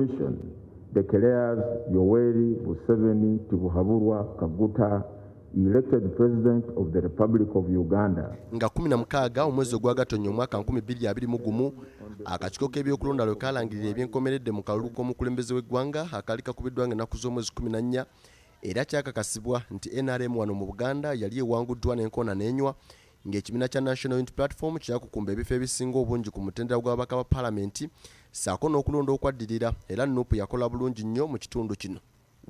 Commission declares Yoweri Museveni Tibuhaburwa Kaguta elected President of the Republic of Uganda. Nga 16 omwezi ogwa Gatonnya omwaka 2021, akakiiko k'ebyokulonda lwe kaalangirira ebyenkomeredde mu kalulu k'omukulembeze w'eggwanga akaali kakubiddwa ng'ennaku z'omwezi 14, era kyakakasibwa nti nrm wano mu Buganda yali ewanguddwa n'enkoona n'enywa, ng'ekibiina kya National Unity Platform kyakukumba ebifo ebisinga obungi ku mutendera gw'ababaka ba Palamenti ssaako n'okulonda okwaddirira, era nup yakola bulungi nnyo mu kitundu kino.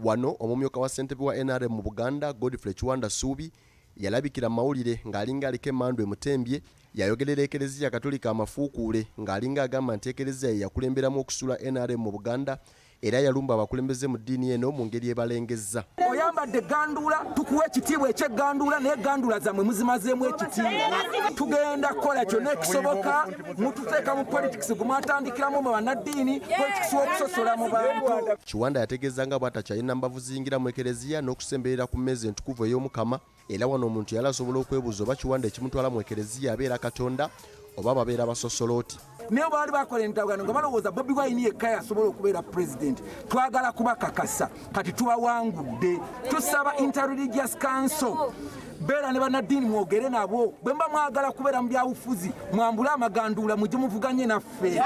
Wano omumyuka wa ssentebe wa nrm mu Buganda, Godfrey Kiwanda Ssuubi yalabikira mu mawulire ng'alinga aliko emmandu emutembye. Yayogerera Ekereziya Katolika amafuukuule ng'alinga agamba nti Ekereziya ye yakulemberamu okusuula nrm mu Buganda, era yalumba abakulembeze mu ddiini eno mu ngeri ebalengezza. Oyambadde egganduula, tukuwa ekitiibwa eky'egganduula, naye egganduula zammwe muzimazeemu ekitiibwa. Tugenda kukola kyonna ekisoboka, mututeeka mu politics gumwatandikiramu mu bannaddiini, politics w'okusosola mu bantu. Kiwanda yategeeza nga bw'atakyalina mbavu ziyingira mu Ekereziya n'okusemberera ku mmeeza entukuvu ey'Omukama, era wano omuntu yali asobola okwebuuza oba Kiwanda ekimutwala mu Ekereziya abeera Katonda oba babeera basosolooti. Naye baali bakola endagaano nga balowooza Bobi Wine yekka yasobola okubeera pulezidenti. Twagala kubakakasa kati tubawangudde. Tusaba Interreligious Council, beera ne bannaddiini mwogere nabo. Bwe muba mwagala kubeera mu byabufuzi, mwambule amaganduula mujje muvuganye naffe.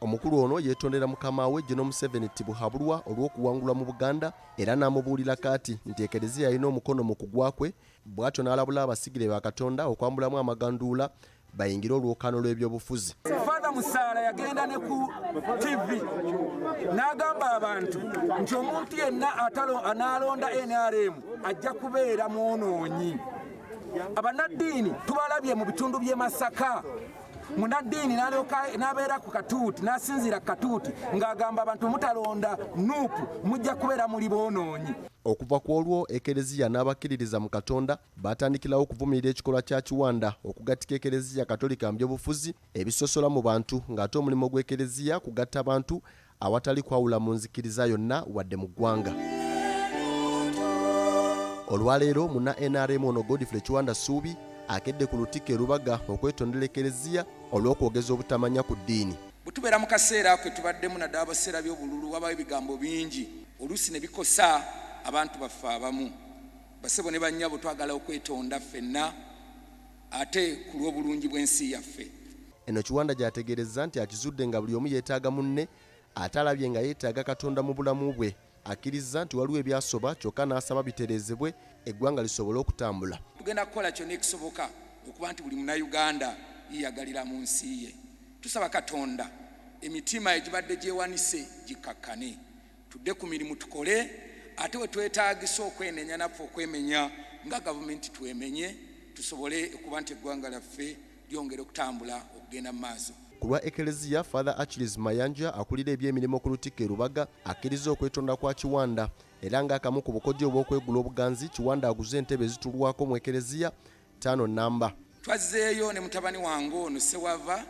Omukulu ono yeetondera mukama we General Museveni Tibuhaburwa olw'okuwangulwa mu Buganda, era n'amubuulira kaati nti Ekereziya yalina omukono mu kugwa kwe, bw'atyo n'alabula abasigire ba Katonda okwambulamu amaganduula bayingire olwokaano lw'ebyobufuzi. Father Musaala yagenda ne ku TV n'agamba abantu nti omuntu yenna anaalonda NRM ajja kubeera mwonoonyi. Abannaddiini tubalabye mu bitundu by'e Masaka. Munaddiini n'abeera ku katuuti, n'asinziira ku katuuti ng'agamba abantu mutalonda nuupu mujja kubeera muli boonoonyi. Okuva ku olwo Ekereziya n'abakkiririza mu Katonda baatandikirawo okuvumirira ekikolwa kya Kiwanda okugattika Ekereziya Katolika mu byobufuzi ebisosola mu bantu ng'ate omulimu gw'Ekereziya kugatta bantu awatali kwawula mu nzikiriza yonna wadde mu ggwanga. Olwaleero munna nrm ono Godfrey Kiwanda Ssuubi akedde ku Lutikko e Lubaga okwetondera Ekereziya olw'okwogeza obutamanya ku ddiini. Bwe tubeera mu kaseera ako ke tubaddemu naddala biseera by'obululu, wabawo ebigambo bingi oluusi ne bikosa abantu baffe abamu. Bassebo ne bannyabo, twagala okwetonda ffenna ate ku lw'obulungi bw'ensi yaffe. Eno Kiwanda gy'ategeerezza nti akizudde nga buli omu yeetaaga munne ate alabye nga yeetaaga Katonda mu bulamu bwe. Akkirizza nti waliwo ebyasoba kyokka n'asaba bitereezebwe eggwanga lisobole okutambula. Tugenda kukola kyonna ekisoboka okuba nti buli Munnayuganda yeeyagalira mu nsi ye. Tusaba Katonda emitima egibadde gyewanise gikkakkane, tudde ku mirimu tukole, ate we twetaagisa okwenenya naffe okwemenya nga gavumenti twemenye tusobole okuba nti eggwanga lyaffe lyongera okutambula okugenda mu maaso. Ku lwa Eklezia, Father Achilles Mayanja akulira eby'emirimu ku Lutikko e Lubaga akkirizza okwetonda kwa Kiwanda era ng'akamu ku bukodyo obw'okwegula obuganzi, Kiwanda aguze entebe ezituulwako mu Eklezia ttaano nnamba. Twazzeeyo ne mutabani wange ono Ssewava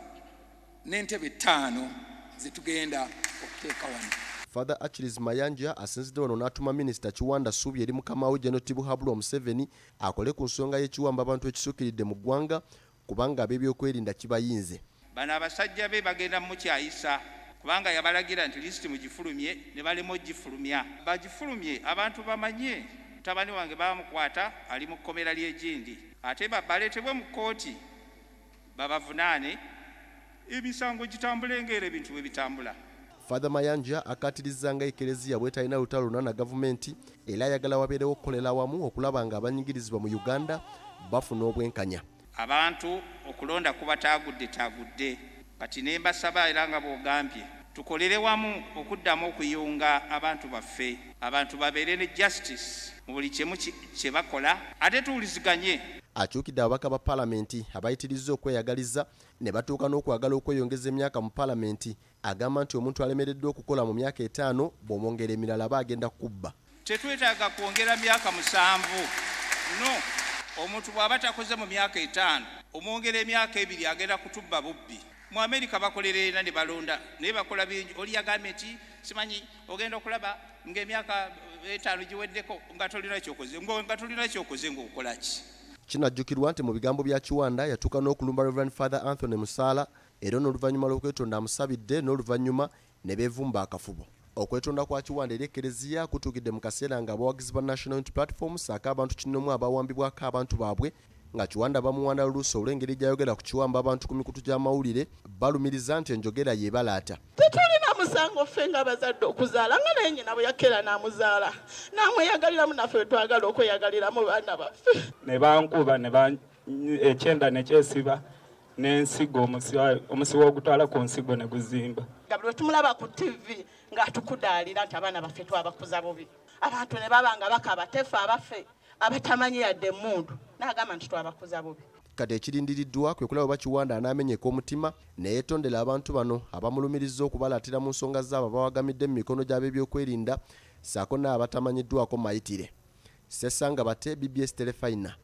n'entebe ttaano ze tugenda okuteeka wano. Father Achilles Mayanja asinzidde wano n'atuma Minisita Kiwanda Ssuubi eri mukama we General Tibuhaburwa Museveni akole ku nsonga y'ekiwambabantu ekisukkiridde mu ggwanga kubanga ab'ebyokwerinda kibayinze. Bano abasajja be bagenda mumukyayisa kubanga yabalagira nti lisiti mugifulumye ne balema ogifulumya. Bagifulumye abantu bamanye mutabani wange baamukwata ali mu kkomera ly'e Gindi ate baleetebwe mu kkooti babavunaane emisango gitambule ng'era ebintu bwe bitambula. Father Mayanja akkaatirizza nga Eklezia bw'etalina lutalo lwonna na gavumenti era ayagala wabeerewo okukolera awamu okulaba ng'abanyigirizibwa mu Uganda bafuna obwenkanya. Abantu okulonda kubataagudde-taagudde kati ne mbasaba era nga bw'ogambye tukolere wamu okuddamu okuyunga abantu baffe, abantu babeere ne justice mu buli kimu kye bakola ate tuwuliziganye. Akyukidde ababaka ba Palamenti abayitirizza okweyagaliza ne batuuka n'okwagala okweyongeza emyaka mu Palamenti. Agamba nti omuntu alemereddwa okukola mu myaka etaano bw'omwongera emirala aba agenda kukubba. Tetwetaaga kwongera myaka 7, no. Omuntu bw'aba takoze mu myaka etaano omwongera emyaka ebiri agenda kutubba bubbi. Mu Amerika bakolera ena ne balonda naye bakola bingi. Oli yagambye nti simanyi ogenda okulaba ng'emyaka etaano giweddeko nga tolina ky'okoze, nga tolina ky'okoze ng'okola ki? Kinajjukirwa nti mu bigambo bya Kiwanda yatuuka n'okulumba Rev Father Anthony Musaala era ono oluvannyuma lw'okwetonda amusabidde n'oluvannyuma ne beevumba akafubo. Okwetonda kwa Kiwanda eri Ekereziya kutuukidde mu kaseera nga abawagizi ba National Unity Platform ssaako abantu kinnomu abawambibwako abantu baabwe nga Kiwanda bamuwanda luluusi olw'engeri gy'ayogera ku kiwamba abantu ku mikutu gy'amawulire, balumiriza nti enjogera ye ebalaata. Tetulina musango ffe ng'abazadde okuzaala nga naye nnyina bwe yakeera n'amuzaala n'amweyagaliramu naffe bwe twagala okweyagaliramu baana baffe. Ne bankuba ne ekyenda ne kyesiba n'ensigo omusiwa ogutwala ku nsigo ne guzimba. Nga buli lwe tumulaba ku ttivi ng'atukudaalira nti abaana baffe twabakuza bubi, abantu ne baba nga bakaaba tefe abaffe abatamanyi yadde emmundu n'agamba nti twabakuza bubi. Kati ekirindiriddwa kwe kulaba oba Kiwanda anaamenyeka omutima ne yeetondera abantu bano abamulumirizza okubalaatira mu nsonga zaabo abawagamidde mu mikono gy'ab'ebyokwerinda ssaako n'abatamanyiddwako mayitire. Ssesanga Bate, bbs Terefayina,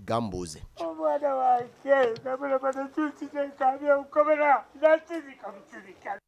Gambuuze. Omwana wange namulaba nekyuki nekaabya omukomera nasirika busirika.